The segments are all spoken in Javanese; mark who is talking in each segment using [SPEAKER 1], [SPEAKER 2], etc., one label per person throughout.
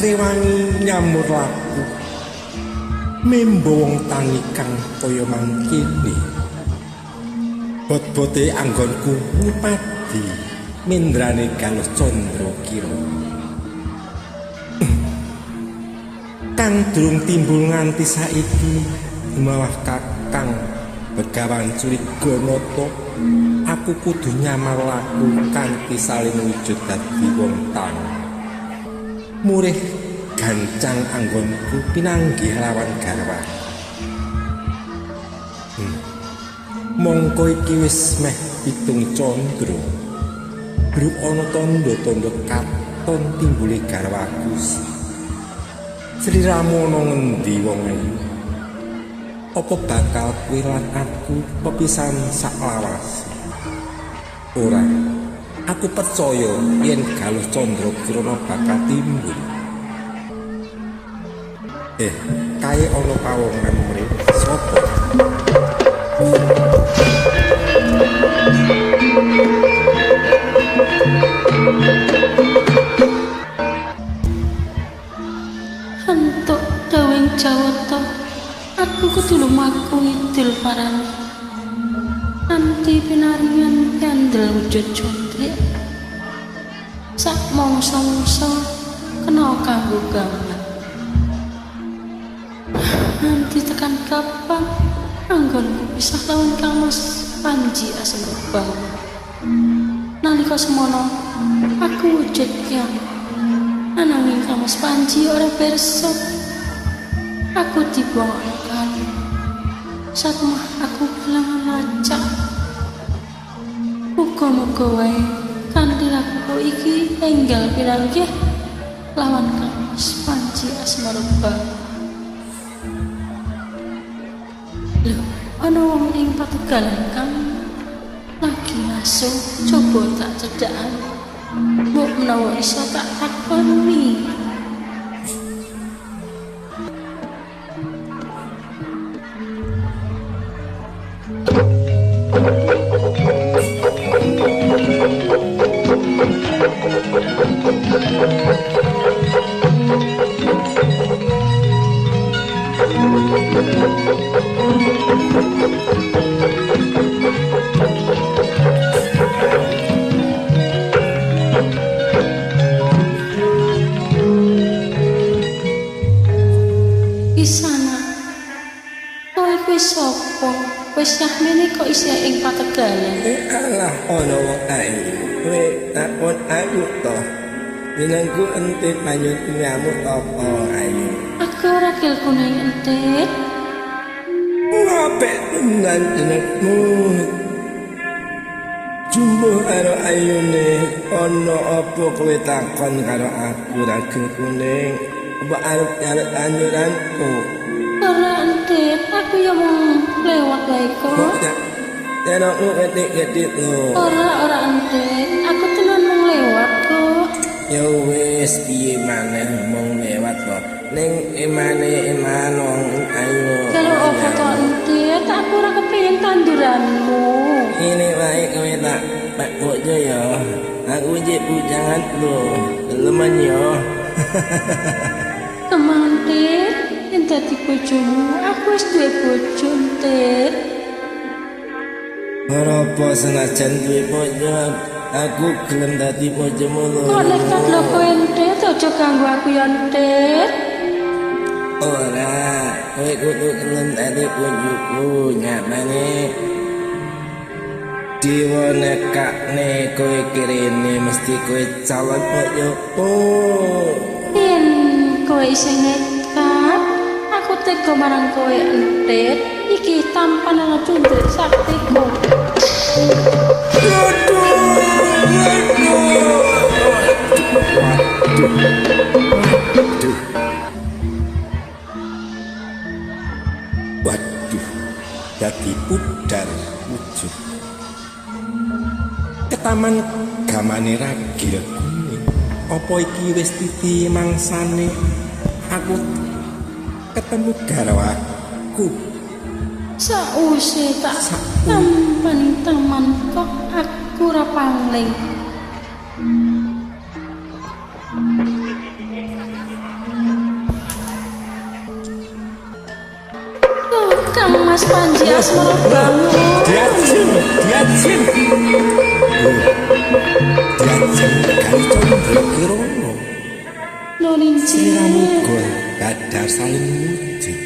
[SPEAKER 1] Rewangi nyamur laku membo wong tangi kang kaya mangkene. Bot-bote anggonku nyepadi mendrane Galuh Candra Kirana kang durung timbul nganti saiki. Mawah kakang Begawan Curiganata, aku kudu nyamar laku kanthi salin wujud dadi wong tangi. Murih gancang anggonku pinanggih lawan garwa. Mongko iki wis meh 7 candra. Bru ana tandha-tandha katon timbule garwaku. Sliramu ana ngendi wong ayu? Apa bakal kowe lan aku pepisan saklawase? Ora. Aku percaya yen Galuh Candra Kirana bakal timbul. Kae ana pawongan mrene. Sapa?
[SPEAKER 2] Entuk dawing Jawata, aku kudu lumaku ngidul parane. Nanti pinaringan kandel wujud cundrik. Sak mangsa-mangsa kena kanggo gaman. Nanti tekan kapan anggonku pisah lawan Kang Mas Panji Asmarabawa. Nalika semono aku wujud kian. Ananging Kang Mas Panji ora pirsa. Aku dibuang kali. Satemah aku kelangan lacak. Muga-muga wae kanthi lakuku iki enggal pinanggih lawan Kang Mas Panji Asmarabawa. Lho, ana wong ing pategalan kang lagi ngaso, coba tak cedhakan. Mbok menawa iso tak takoni. Isana, kowe kuwi sapa? Wis yahmene kok isih ing pategalan.
[SPEAKER 1] Alah ana wong ayu. Kowe takon ayu to. Jenengku Entit manyut nyamuk apa ayu?
[SPEAKER 2] Aku ora kuning Entit.
[SPEAKER 1] Apik tenan jenengmu. Jumbuh karo ayune ana apa kowe takon karo aku ragil kuning? Apa arep nyarep tanduranku?
[SPEAKER 2] Ora Entit, aku ya mung lewat wae kok.
[SPEAKER 1] Terokmu ketik-ketik lho.
[SPEAKER 2] Ora Entit, aku tenan mung lewat kok.
[SPEAKER 1] Ya wis piye maneh mung lewat kok. Ning emane eman wong ayu.
[SPEAKER 2] Kalau apa to Entit, aku ora kepengin tanduranmu.
[SPEAKER 1] Ini wae kowe tak pak bojo ya. Aku jek bujangan lho, lemen yo.
[SPEAKER 2] Kemang Entit, yen dadi bojomu, aku wis duwe bojo Entit.
[SPEAKER 1] Ora apa senajan duwe bojo, aku gelem dadi bojomu lho.
[SPEAKER 2] Kok nekat lho kowe Entit, aja ganggu aku ya Entit.
[SPEAKER 1] Ora, kowe kudu gelem dadi bojoku, nyatane Dewa nekakne kowe kirene mesti kowe calon bojoku.
[SPEAKER 2] Yen kowe isih nekat, aku tega marang kowe Entit. Iki tampan ana cundrik saktiku.
[SPEAKER 1] Waduh. Waduh. Waduh, dadi pudar wujud. Ketaman gamane ragil kuning. Apa iki wis titi mangsane aku ketemu garwaku?
[SPEAKER 2] Sause tak tampani taman kok aku ora pangling. Kang Mas Panji Asmara bangun.
[SPEAKER 1] Diajeng, diajeng. Diajeng Galuh Candra Kirana.
[SPEAKER 2] Nuwun
[SPEAKER 1] Sliramu uga badar saling wujud.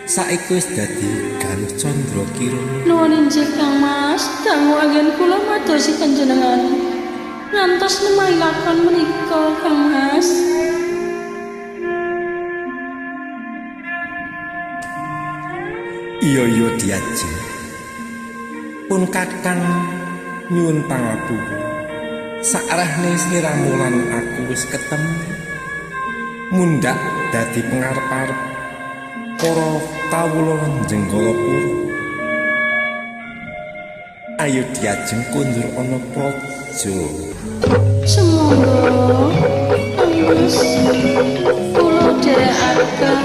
[SPEAKER 1] Saiki wis dadi Galuh Candra Kirana.
[SPEAKER 2] Nuwun injih Kang Mas, dangu anggen kula madosi panjenengan. Ngantos nemahi lakon menika Kang Mas.
[SPEAKER 1] Iya iya diajeng. Pun kakang nyuwun pangapura. Sakrahne sliramu lan aku wis ketemu. Mundhak dadi pengarep-arep para kawula Njenggalapura. Ayo diajeng kondur ana praja.
[SPEAKER 2] Sumangga Kang Mas, kula dherekaken.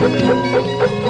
[SPEAKER 2] Thank you.